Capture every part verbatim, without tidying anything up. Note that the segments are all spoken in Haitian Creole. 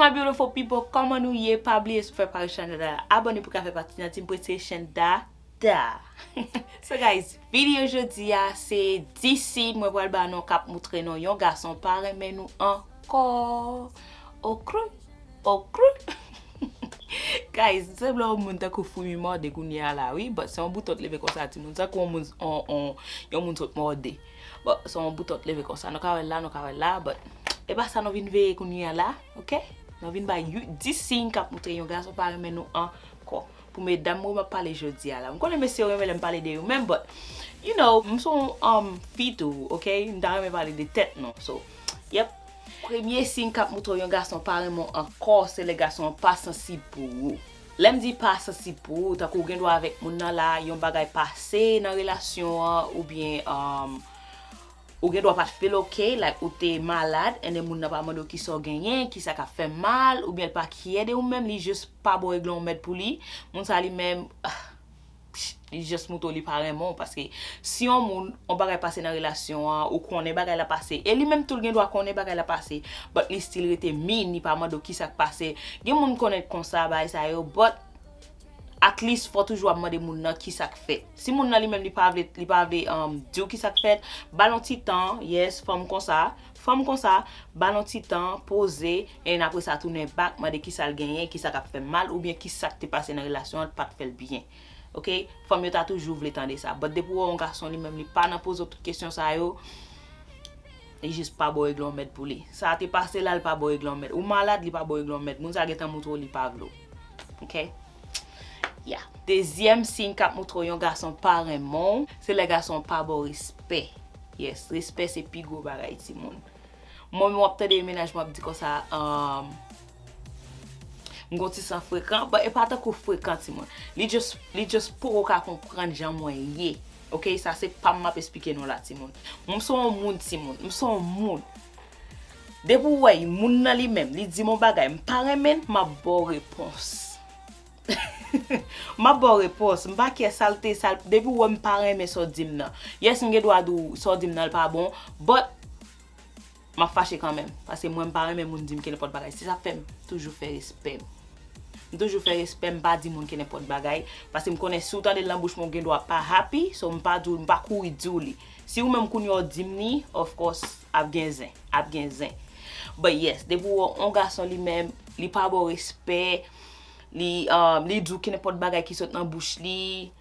Beautiful people, kòman nou ye? Pa bliye si w fè pati chanèl la, abòne pou ka fè pati nan team Pretty Asian Dada. So guys, videyo jodi a se dis siy mwen pral ba nou k ap moutre nou yon gason pa renmen nou ankò. Okru, okru. Guys, m sanble yon moun tankou foumi mòde kounye a la, wi, but se yon bouton t leve konsa, timoun, tankou yon moun, yon, yon, yon moun sot mòde. Bon, se yon bouton t leve konsa. Nou ka wè l la, nou ka wè l la, but e pa sa nou vin veye kounye a la, oke? Nou vin bay yu- dis siy k ap moutre yon gason pa renmen nou ankò. Pou medam mwen m ap pale jodi a la. M konnen mesye yo renmen lè m pale de yo menm, but, you know, m se yon, um, fi tou, oke? M ta renmen pale de tèt nou. So, yep. Premye siy k ap moutre yon gason pa renmen w ankò, se lè gason an pa sansib pou ou. Lè m di pa sansib pou ou, tankou ou gen dwa avèk moun nan la, yon bagay pase nan relasyon an, oubyen, um, ou gen dwa pa t feel oke, like ou te malad, and then moun nan pa mande w kisa w genyen, kisa k ap fè mal, oubyen l pa care de ou menm, li jis pa ba w regle yon mèd pou li. Moun sa li menm, li jis moutre w li pa renmen w, paske si yon moun, yon bagay pase nan relasyon an, ou konnen bagay la pase, e li menm tou l gen dwa konnen bagay la pase, but li still rete mean, li pa mande w kisa k pase. Gen moun konnen konsa, bagay sa yo, but at least fò toujou ap mande moun nan kisa k fèt. Si moun nan li menm li pa vle, li pa vle, um, di w kisa k fèt, ba l yon ti tan, yes, fanm konsa, fanm konsa, ba l yon ti tan, poze, and apre sa tounen back, mande kisa l genyen, kisa k ap fè mal, oubyen kisa k te pase nan relasyon an, pa t fè l byen. Oke? Fanm yo ta toujou vle tande sa. But depi w wè yon gason li menm li pa nan poze w tout kesyon sa yo, li jis pa ba w regle yon mèd pou li. Sa te pase la, li pa ba w regle yon mèd. Ou malad, li pa ba w regle yon mèd. Moun sa gentan moutre w li pa vle w. Oke? Yeah. Dezyèm siy k ap moutre w yon gason pa renmen w, se lè gason an pa ba w respè. Yes, respè se pi gwo bagay, timoun. Mwen menm w ap tande yon mennaj mwen ap di konsa, um, m gon ti san frekan, but e pa tankou frekan, timoun. Li just, li just poko ka konprann jan mwen ye. Oke, sa se pa m m ap esplike nou la, timoun. Mwen m se yon moun, timoun. M se yon moun. Depi w wè moun nan li menm, li di m yon bagay, m pa renmen l, m ap ba w repons. M ap ba w repons. M pa care sa l te, sa l, depi w wè m pa renmen sa w di m nan. Yes, m gen dwa di w sa w di m nan l pa bon, but m ap fache kanmenm. Paske mwen, m pa renmen moun di m kenenpòt bagay. Se sa k fè m toujou fè respè m. M toujou fè respè m, m pa di moun kenenpòt bagay. Paske m konnen si w tande l nan bouch mwen, w gen dwa pa happy, so m pa di w, m pa kouri di w li. Si ou menm kounye a w di m li, of course, ap gen zen, ap gen zen. But yes, depi w wè yon gason li menm, li pa ba w respè, li, um, li di w kenenpòt bagay ki sot nan bouch li,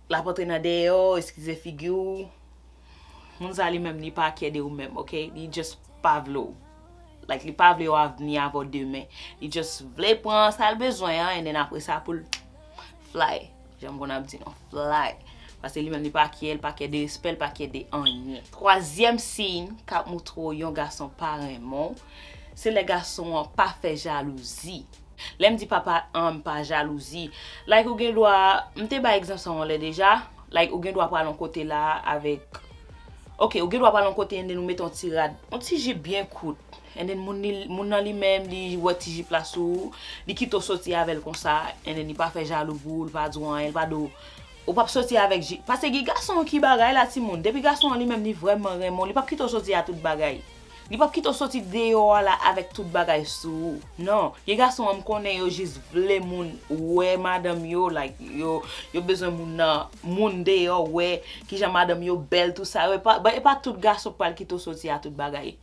l ap antre nan dèyè w, eskize figi w. Moun sa li menm, li pa care de ou menm, oke? Li just pa vle w. Like, li pa vle yon avni avè w demen. Li just vle pran sa l bezwen an, and then apre sa pou l fly. Jan m konn ap di nou, fly. Paske li menm, li pa care, li pa care de respè, li pa care de anyen. Twazyèm siy k ap moutre w yon gason pa renmen w, se lè gason an pa fè jalouzi. Lè m di pa, pa, um, pa jalouzi, like, ou gen dwa, m te bay egzanp sa yon lè deja, like, ou gen dwa pral yon kote la avèk, oke, ou gen dwa pral yon kote, and then ou mete yon ti rad, yon ti jip byen kout, and then moun, li, moun nan li menm, li wè ti jip la sou ou, li kite w soti avè l konsa, and then li pa fè jalou pou ou, li pa di w anyen, li pa di w, ou p ap soti avèk jip. Paske gen gason ki bagay la, timoun, depi gason an li menm, li vrèman renmen w, li p ap kite w soti a tout bagay. Li p ap kite w soti deyò a la avèk tout bagay sou ou. Non. Gen gason an m konnen yo jis vle moun wè madanm yo, like, yo, yo bezwen moun nan, moun deyò wè kijan madanm yo bèl, tout sa yo. E pa, e pa tout gason k pral kite w soti a tout bagay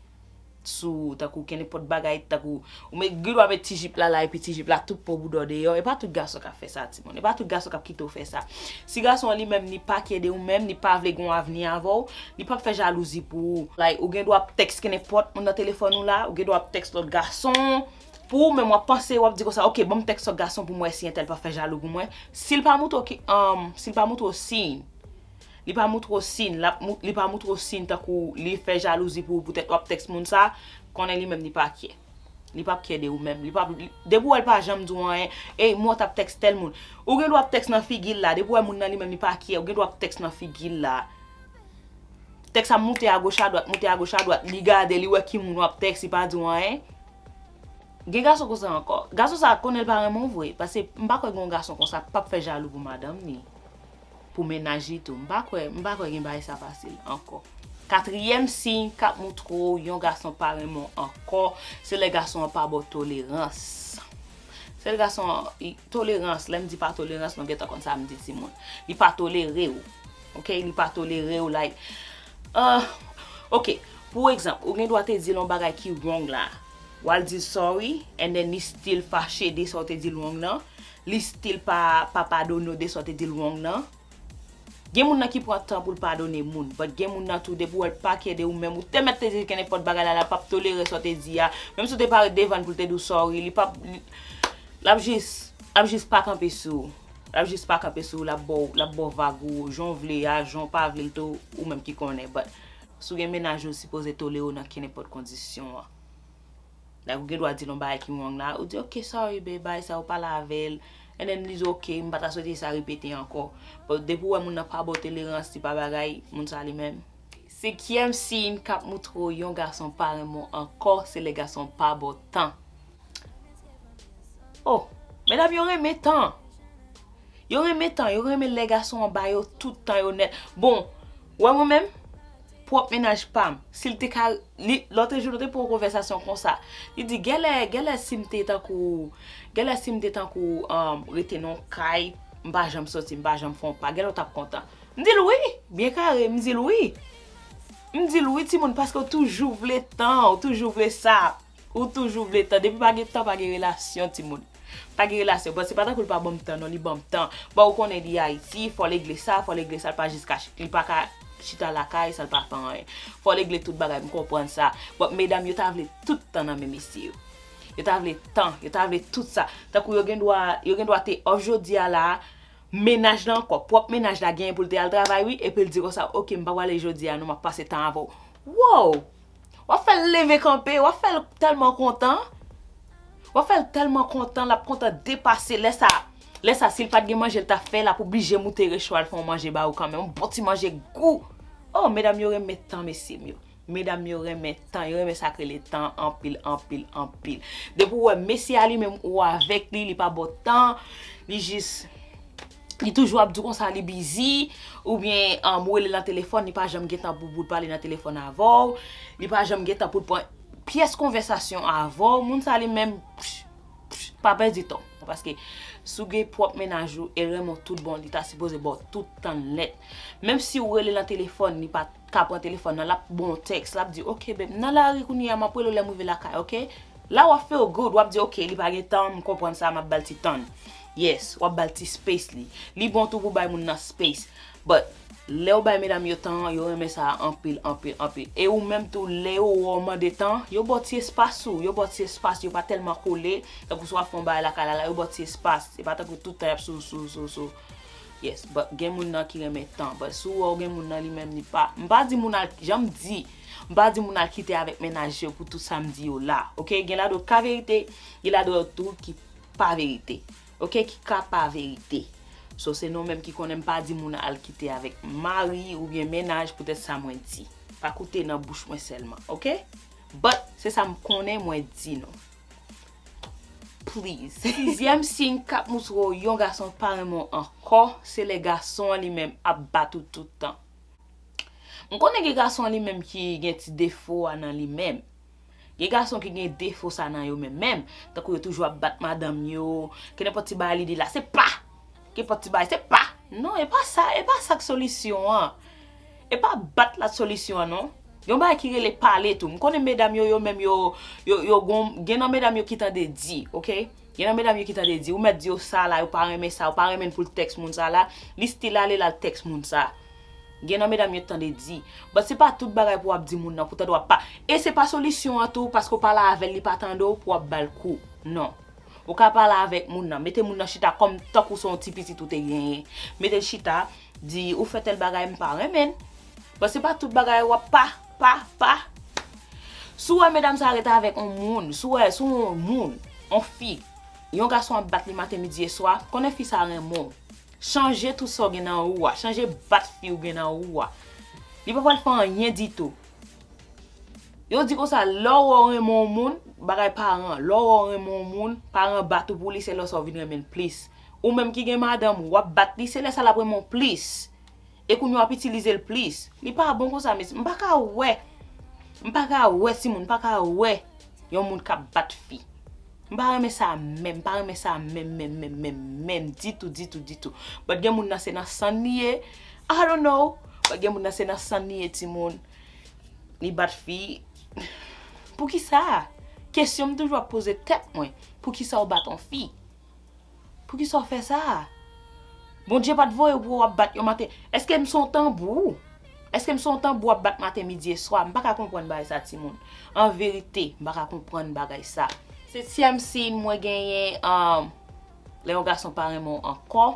sou ou, tankou kenenpòt bagay, tankou ou met, gen dwa met ti jip la la, epi ti jip la tout po bouda w deyò. E pa tout gason k ap fè sa, timoun. E pa tout gason k ap kite w fè sa. Si gason an li menm, li pa care de ou menm, li pa vle gen yon avni avè w, li p ap fè jalouzi pou ou. Like, ou gen dwa ap tèks kenenpòt moun nan telefòn ou la, ou gen dwa ap tèks lòt gason. Pou ou menm, w ap panse, w ap di konsa, oke, ban m tèks lòt gason pou m wè si entèl p ap fè jalou pou mwen. Si l pa moutre w ki, um, si l pa moutre w siy, li pa moutre w siy, l ap mou-, li pa moutre w siy tankou li fè jalouzi pou ou, poutèt w ap tèks moun sa, konnen li menm li pa care. Li p ap care de ou menm. Li p ap, li, depi w wè l pa janm di w anyen, ey, mwen t ap tèks tèl moun. Ou gen dwa ap tèks nan figi l la, depi w wè moun nan li menm li pa care, ou gen dwa ap tèks nan figi l la. Tèks ap moute agoch adwat, moute agoch adwat, li gade, li wè ki moun w ap tèks, li pa di w anyen. Gen gason konsa ankò. Gason sa konnen l pa renmen w vre, paske m pa kwè gen yon gason konsa p ap fè jalou pou madanm li, pou mennaj li tou. M pa kwè, m pa kwè gen bagay sa fasil ankò. Katriyèm siy k ap moutre w yon gason pa renmen w ankò, se lè gason an pa ba w tolerans. Se lè gason an, i- tolerans, lè m di pa tolerans, nou gentan konn sa m di timoun. Li pa tolere w. Ok, li pa tolere w, like, ah, ok, pou egzanp, ou gen dwa te di l yon bagay ki wrong la. W al di l sorry, and then li still fache de sa w te di l wrong nan. Li still pa, pa padone w de sa w te di l wrong nan. Gen moun nan ki pran tan pou l padone moun, but gen moun nan tou depi w wè l pa k ede ou menm, ou te mèt te di l kenenpòt bagay la, l ap ap tolere sa w te di a. Menm si w te parèt devan l pou l te di w sorry, li p ap, li, l ap jis, l ap jis pa kanpe sou ou. L ap jis pa kanpe sou ou, l ap ba w, l ap ba w vag ou, jan w vle a, jan w pa vle l tou, ou menm ki konnen, but si w gen mennaj ou, ou sipoze tolere w nan kenenpòt kondisyon an. Like, ou gen dwa di l yon bagay ki wrong la, ou di, "Ok, sorry, babe, bagay sa, ou pale avè l." And then li di, "Ok, m pa ta swete sa repete ankò." But depi w wè moun nan pa ba w tolerans, li pa bagay, moun sa li menm. Senkyèm siy k ap moutre w yon gason pa renmen w ankò, se lè gason pa ba w tan. Oh, medam yo renmen tan. Yo renmen tan, yo renmen lè gason an ba yo tout tan yo nèt. Bon, wè mwen menm, pwòp mennaj pa m, si l te ka, li, lòtrejou, nou te pran yon konvèsasyon konsa. Li di, "Genlè, genlè si m te tankou, genlè si m te tankou, um, rete nan yon kay, m pa janm soti, m pa janm fè yon pa, genlè w t ap kontan." M di l, "Wi, byen kare," m di l, "Wi." M di l, "Wi, timoun, paske w toujou vle tan, w toujou vle sa." Ou toujou vle tan. Depi pa gen tan, pa gen relasyon, timoun. Pa gen relasyon. Bon, se pa tankou l pa ban m tan, non, li ban m tan. Bon, ou konnen li Ayiti, fò l regle sa, fò l regle sa, l pa jis ka, li pa ka chita lakay, sa l pa fè anyen. Fò l regle tout bagay, m konprann sa. Bon, medam yo ta vle tout tan nan men mesye yo. Yo ta vle tan, yo ta vle tout sa. Tankou yo gen dwa, yo gen dwa te off jodi a la, mennaj la ankò, pwòp mennaj la genyen pou l te al travay, wi, epi l di konsa, "Ok, m pa prale jodi a, non, m ap pase tan avè w." Wow! W ap fè l leve kanpe, w ap fè l tèlman kontan. W ap fè l tèlman kontan, l ap kontan depase. Lè sa, lè sa, si l pa t gen manje l t ap fè, l ap oblije moute recho al fè yon manje ba ou kanmenm. Yon bon ti manje gou. Oh, medam yo renmen tan, mesye m yo. Medam yo renmen tan, yo renmen sa k rele tan anpil, anpil, anpil. Depi w wè mesye a li menm ou avèk li, li pa ba w tan, li jis Li toujou ap di w konsa li bizi, oubyen, um, ou rele l nan telefòn, li pa janm gen tan pou, pou l pale nan telefòn avè w, li pa janm gen tan pou l pran pyès konvèsasyon avè w. Moun sa li menm, pch, pch, pa pèdi tan. Paske si w gen pwòp mennaj ou e l renmen w tout bon, li ta sipoze ba w tout tan l nèt. Menm si w rele l nan telefòn, li pa ka pran telefòn nan, l ap ba w yon tèks, l ap di, "Ok, babe, m nan lari kounye a, m ap rele w lè m rive lakay, ok?" La w ap feel good, w ap di, "Ok, li pa gen tan, m konprann sa, m ap ba l ti tan." Yes, w ap ba l ti space li. Li bon tou pou bay moun nan space. But, lè w bay medam yo tan, yo renmen sa anpil, anpil, anpil. E ou menm tou, lè yo wè w mande tan, yo ba w ti espas ou, yo ba w ti espas, yo pa tèlman kole, tankou si w ap fè yon bagay lakay la, la, yo ba w ti espas. Se pa tankou tout tan y ap sou, sou, sou, sou. Yes, but gen moun nan ki renmen tan. But si w wè w gen moun nan li menm li pa, m pa di moun al, jan m di, m pa di moun al kite avèk mennaj yo pou tout sa m di yo la. Ok, gen ladan yo ka verite, gen ladan yo tou ki pa verite. Ok, ki ka pa verite. So, se nou menm ki konnen, m pa di moun al kite avèk mari oubyen mennaj poutèt sa mwen di. Pa koute nan bouch mwen sèlman, ok? But, se sa m konnen mwen di nou. Please. Sizyèm siy k ap moutre w yon gason pa renmen w ankò, se lè gason an li menm ap bat ou tout tan. M konnen gen gason an li menm ki gen ti defo a nan li menm. Gen gason ki gen defo sa nan yo menm menm. Tankou yo toujou ap bat madanm yo, kenenpòt ti bagay li di la, se pa! Kenenpòt ti bagay, se pa! Non, e pa sa, e pa sa k solisyon an. E pa bat la k solisyon an, non. Yon bagay ki rele pale tou. M konnen medam yo, yo menm yo, yo, yo gon, gen nan medam yo ki tande di, ok? Gen nan medam yo ki tande di, ou mèt di yo sa la, yo pa renmen sa, ou pa renmen pou l tèks moun sa la, li still ale l al tèks moun sa. Gen nan medam yo tande di. But se pa tout bagay pou w ap di moun nan, pou tande w ap pa. E se pa solisyon an tou, paske w pale avè l, li pa tande w, pou w ap ba l kou. Non. Ou ka pale avèk moun nan, mete moun nan chita kòm tankou se yon ti pitit ou te genyen. Mete l chita, di, "Ou fè tèl bagay, m pa renmen l." But se pa tout bagay w ap pa, pa, pa. Si w wè medam sa rete avèk yon moun, si w wè, si w wè yon moun, yon fi, yon gason ap bat li maten, midi e swa, konnen fi sa renmen w. Chanje tout sa w gen nan ou a, chanje bat fi w gen nan ou a. Li pa pral fè anyen ditou. Yo di konsa, lè w wè w renmen yon moun, bagay paran, lè w wè w renmen yon moun, paran bat ou pou li, se lè sa w vin renmen l plis. Ou menm ki gen madanm ou, w ap bat li, se lè sa l ap renmen w plis. E kounye a w ap itilize l plis. Li pa bon konsa, mesye. M pa ka wè. M pa ka wè, timoun. M pa ka wè yon moun k ap bat fi. M pa renmen sa menm. M pa renmen sa menm, menm, menm, menm, menm. Ditou, ditou, ditou. But gen moun nan se nan san li ye. I don't know. But gen moun nan se nan san li ye, timoun. Li bat fi. Poukisa? Kesyon m toujou ap poze tèt mwen. Poukisa w bat yon fi? Poukisa w fè sa? Bondye pa t voye w pou w ap bat yon maten. Èske m se yon tanbou? Èske m se yon tanbou w ap bat maten, midi e swa? M pa ka konprann bagay sa, timoun. An verite, m pa ka konprann bagay sa. Setyèm siy mwen genyen, um, lè yon gason pa renmen w ankò,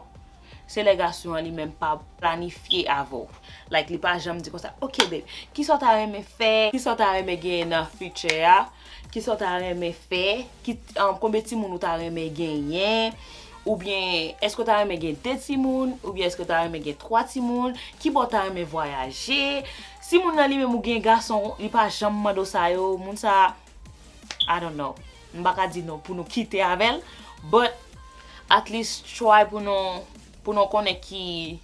se lè gason an li menm pa planifye avè w. Like, li pa janm di konsa, "Ok, babe, kisa w ta renmen fè? Kisa w ta renmen genyen nan future a? Kisa w ta renmen fè? Ki, um, konbyen timoun ou ta renmen genyen? Oubyen, èske w ta renmen gen de timoun? Oubyen èske w ta renmen gen twa timoun? Ki bò w ta renmen vwayaje?" Si moun nan li menm ou gen gason, li pa janm mande w sa yo, moun sa, I don't know. M pa ka di nou pou nou kite avè l, but at least try pou nou, pou nou konnen ki,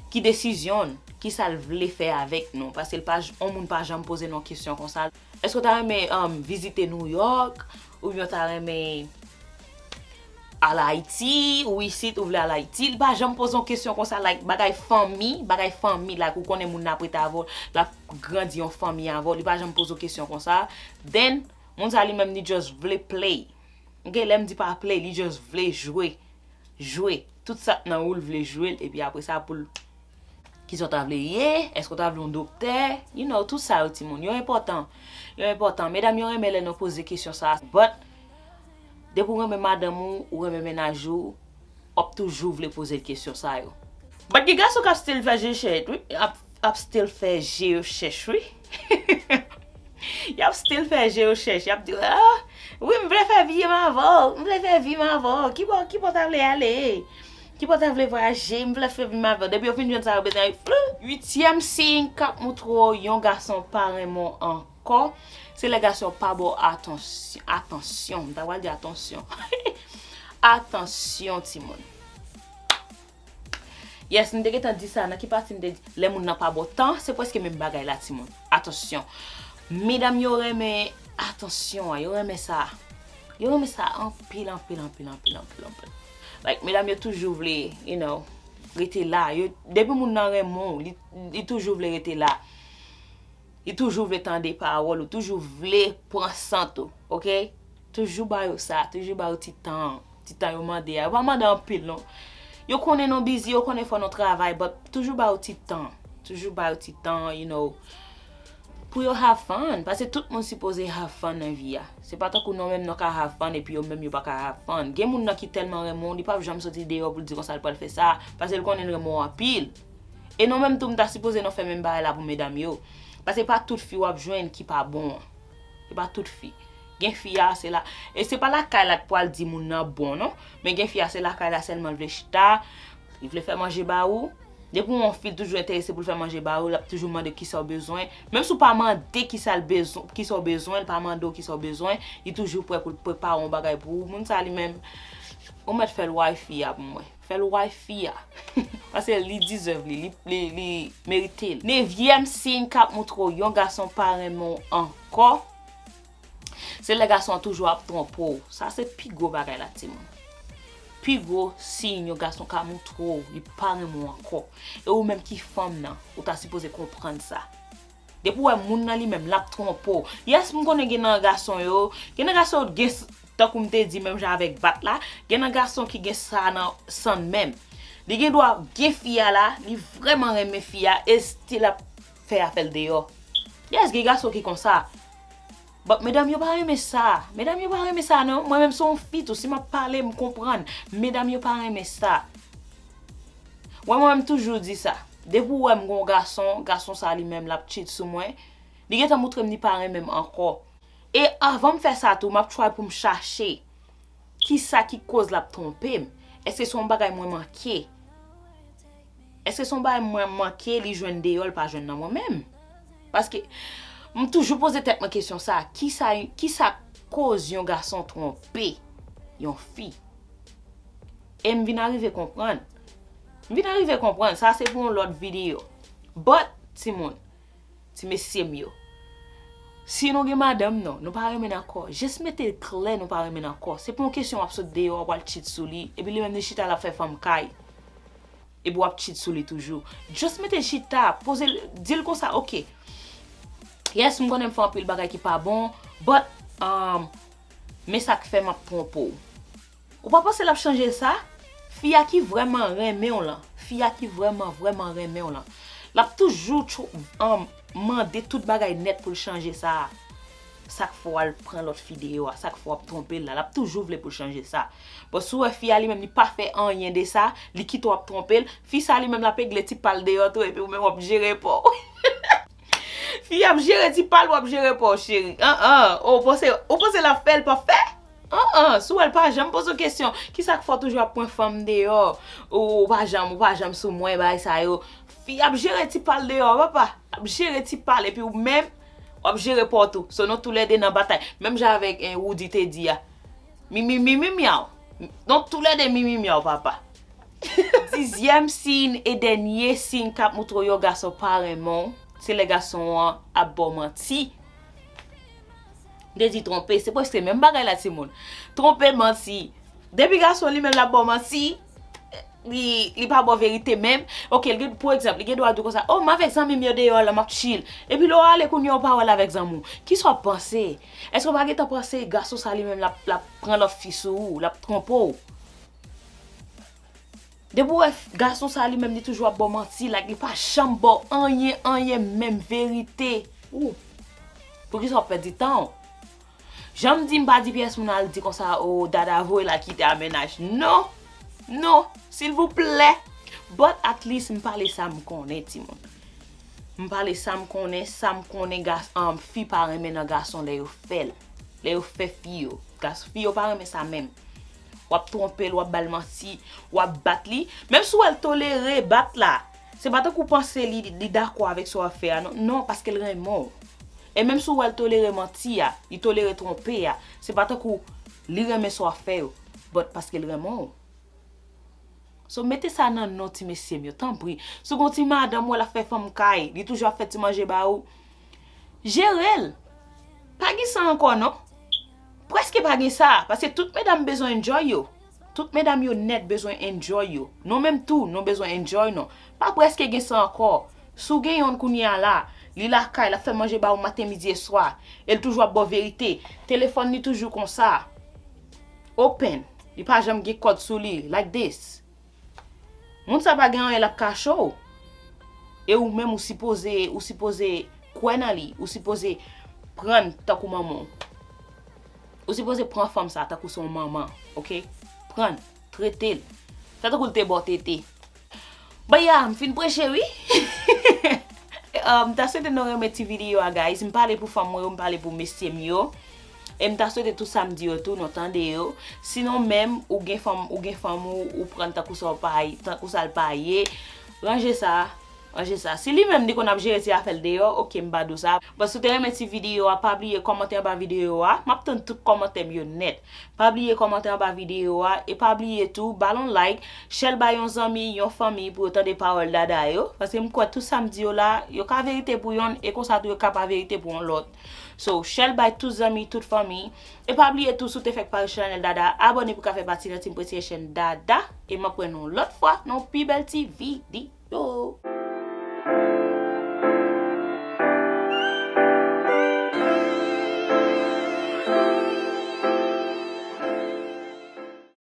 ki desizyon l, ki sa l vle fè avèk nou. Paske l pa j-, yon moun pa janm poze nou kesyon konsa. Èske w ta renmen, um, vizite New York? Oubyen w ta renmen al Ayiti? Ou isit, ou vle al Ayiti? Li pa janm poze yon kesyon konsa, like, bagay fanmi, bagay fanmi, like, ou konnen moun nan ap rete avè w, l ap grandi yon fanmi avè w, li pa janm poze w kesyon konsa. Then, moun sa li menm, li just vle play. Ok, lè m di pa play, li just vle jwe. Jwe. Tout sa k nan ou l vle jwe l, epi apre sa pou l, kisa w ta vle ye? Èske w ta vle yon doktè? You know, tout sa yo, timoun. Yo enpòtan. Yo enpòtan. Medam yo renmen lè nou poze kesyon sa. But, depi w renmen madanm ou, ou renmen mennaj ou, w ap toujou vle poze l kesyon sa yo. But gen gason k ap still fè je chèch, wi. Ap, ap still fè je yo chèch, wi. Y ap still fè je yo chèch. Y ap di, "Ah, wi, m vle fè vi m avè w. M vle fè vi m avè w. Ki bò, ki bò w ta vle ale? Ki bò w ta vle vwayaje? M vle fè vi m avè w." Depi yo fin jwenn sa yo bezwen, flou. Uityèm siy k ap montre w yon gason pa renmen w ankò, se lè gason pa ba w atansyon. Atansyon. M ta pral di atansyon. Atansyon, timoun. Yes, m te gentan di sa, nan ki pati m te di, lè moun nan pa ba w tan, se prèske menm bagay la, timoun. Atansyon. Medam yo renmen atansyon an, yo renmen sa. Yo renmen sa anpil, anpil, anpil, anpil, anpil, anpil. Like, medam yo toujou vle, you know, rete la. Yo, depi moun nan renmen w, li, li toujou vle rete la. Li toujou vle tande pawòl ou, toujou vle pran sant ou, ok? Toujou ba yo sa, toujou ba yo ti tan, ti tan yo mande a. Yo pa mande anpil, non. Yo konnen nou busy, yo konnen fò nou travay, but toujou ba yo ti tan. Toujou ba yo ti tan, you know, pou yo have fun. Paske tout moun sipoze have fun nan vi a. Se pa tankou nou menm nou ka have fun epi yo menm yo pa ka have fun. Gen moun nan ki tèlman renmen w, li p ap janm soti deyò pou l di konsa l pral fè sa, paske l konnen l renmen w anpil. E nou menm tou, m ta sipoze nou fè menm bagay la pou medam yo. Paske pa tout fi w ap jwenn ki pa bon an. E pa tout fi. Gen fi a, se la. E se pa lakay la k pral di moun nan bon, non. Men gen fi a, se lakay la sèlman l vle chita, li vle fè manje ba ou. Depi yon fi toujou enterese pou l fè manje ba ou, l ap toujou mande kisa w bezwen. Menm si w pa mande kisa l bezwen, kisa w bezwen, l pa mande w kisa w bezwen, li toujou prè pou l prepare yon bagay pou ou. Moun sa li menm, ou mèt fè l wifi a pou mwen. Fè l wifi a. Paske li deserve li, li, li, li merite l. Nevyèm siy k ap montre w yon gason pa renmen w ankò, se lè gason an toujou ap twonpe w. Sa se pi gwo bagay la, timoun. Pi gwo siy yon gason ka montre w li pa renmen w ankò. E ou menm ki fanm nan, ou ta sipoze konprann sa. Depi w wè moun nan li menm, l ap twonpe w. Yes, m konnen gen nan gason yo, gen nan gason yo gen s-, tankou m te di menm jan avèk bat la, gen nan gason ki gen sa nan san l menm. Li gen dwa gen fi a la, li vrèman renmen fi a, e still ap fè afè l deyò. Yes, gen gason ki konsa. But medam yo pa renmen sa. Medam yo pa renmen sa, non. Mwen menm se yon fi tou, si m ap pale, m konprann. Medam yo pa renmen sa. Mwen, mwen menm toujou di sa. Depi w wè m gon gason, gason sa li menm l ap cheat sou mwen, li gentan montre m li pa renmen m ankò. E avan m fè sa tou, m ap try pou m chache kisa ki koz l ap twonpe m. Èske se yon bagay mwen manke? Èske se yon bagay mwen manke, li jwenn deyò, l pa jwenn nan mwen menm? Paske m toujou poze tèt mwen kesyon sa, kisa, kisa koz yon gason twonpe yon fi? E m vin arive konprann, M vin arive konprann, sa se pou yon lòt videyo. But, timoun, ti mesye m yo, si nou gen madanm nou, nou pa renmen l ankò, just mete l klè nou pa renmen l ankò. Se pa yon kesyon w ap sot deyò, w ap al cheat sou li, epi li menm li chita l ap fè fanm kay. Epi w ap cheat sou li toujou. Just mete l chita, poze l, di l konsa, oke. Yes, m konnen m fè anpil bagay ki pa bon, but, um, men sa k fè m ap twonpe w. Ou pa panse l ap chanje sa? Fi a ki vrèman renmen w lan, fi a ki vrèman, vrèman renmen w lan, l ap toujou tchou-, um, mande tout bagay nèt pou l chanje sa. Sa k fè w al pran lòt fi deyò a, sa k fè w ap twonpe l la, l ap toujou vle pou l chanje sa. Bon, si w wè fi a li menm li pa fè anyen de sa, li kite w ap twonpe l, fi sa li menm l ap regle ti pa l deyò tou, epi ou menm w ap jere pa w. Fi ap jere ti pa l, w ap jere pa w, cheri. An, an. Ou panse, ou panse l ap fè, l p ap fè? An, an. Si w wè l pa janm poze w kesyon, kisa k fè w toujou ap pran fanm deyò? Ou, ou pa janm, ou pa janm sou mwen, bagay sa yo. Fi ap jere ti pa l deyò, papa. L ap jere ti pa l, epi ou menm, w ap jere pa w tou. So, nou toulède nan batay. Menm jan avèk, eh, Woody te di a. Mi, mi, mi, mi, myaw. Nou toulède mi, mi, myaw, papa. Dizyèm siy e dènye siy k ap moutre w yon gason pa renmen w, se lè gason an ap ba w manti. M te di twonpe, se prèske menm bagay la, timoun. Twonpe, manti. Depi gason li menm l ap ba w manti, li, li pa ba w verite menm. Oke, li gen, pou egzanp, li gen dwa di w konsa, "Oh, m avèk zanmi m yo deyò la, m ap chill." Epi lè w ale kounye a, w pa wè l avèk zanmi w. Kisa w ap panse? Èske w pa gentan panse gason sa li menm l ap, l ap pran lòt fi sou ou, l ap twonpe w? Depi w wè f-, gason sa li menm li toujou ap ba w manti, like, li pa janm ba w anyen, anyen, menm verite. Ou, poukisa w ap pèdi tan w? Jan m di, m pa di pyès moun al di konsa, "Oh, Dada voye l al kite a mennaj." Non! Non! Silvouplè! But at least m pale sa m konnen, timoun. M pale sa m konnen, sa m konnen gas-, um, fi pa renmen nan gason lè yo fè l. Lè yo fè fi yo. Gas-, fi yo pa renmen sa menm. W ap twonpe l, w ap ba l manti, w ap bat li. Menm si w wè l tolere bat la, se pa tankou w panse li, li dakò avèk sa w ap fè a, non. Non, paske l renmen w. E menm si w wè l tolere manti a, li tolere twonpe a, se pa tankou li renmen sa w ap fè yo, but paske l renmen w. So, mete sa nan non ti mesye m yo, tanpri. Si w gen yon ti madanm ou wè l ap fè fanm kay, li toujou ap fè ti manje ba ou, jere l. Pa gen sa ankò, non. Prèske pa gen sa, paske tout medam bezwen enjoy yo. Tout medam yo nèt bezwen enjoy yo. Nou menm tou, nou bezwen enjoy nou. Pa prèske gen sa ankò. Si w gen yonn kounye a la, li lakay, l ap fè manje ba ou maten, midi e swa, e l toujou ap ba w verite. Telefòn li toujou konsa. Open. Li pa janm gen kòd sou li, like this. Moun sa pa gen anyen l ap kache w. E ou menm ou sipoze, ou sipoze kwè nan li, ou sipoze pran l tankou manman w. Ou sipoze pran fanm sa tankou se yon manman, oke? Pran l, trete l. Fè tankou l te ba w tete. Bon, ya, m fin preche, wi. Uh, m ta swete nou renmen ti videyo a, guys. M pale pou fanm mwen yo, m pale pou mesye m yo. E m ta swete tout sa m di yo tou, nou tande yo. Sinon menm, ou gen fanm, ou gen fanm ou, ou pran tankou sa w pa ye, tankou sa l pa ye. Ranje sa, ranje sa. Si li menm li konn ap jere ti afè l deyò, oke, m pa di w sa. But si w te renmen ti videyo a, pa bliye kòmante anba videyo a. M ap tann tout kòmantè m yo nèt. Pa bliye kòmante anba videyo a e pa bliye tou ba l yon like, share l bay yon zanmi, yon fanmi pou yo tande pawòl Dada yo. Paske m kwè tout sa m di yo la, yo ka verite pou yonn e konsa tou yo ka pa verite pou yon lòt. So, share l bay tout zanmi, tout fanmi. E pa bliye tou si w te fèk pa ret chanèl Dada, abòne pou w ka fè pati nan Team Prensiyèl Chèn Dada. E m ap wè nou lòt fwa nan yon pi bèl ti videyo.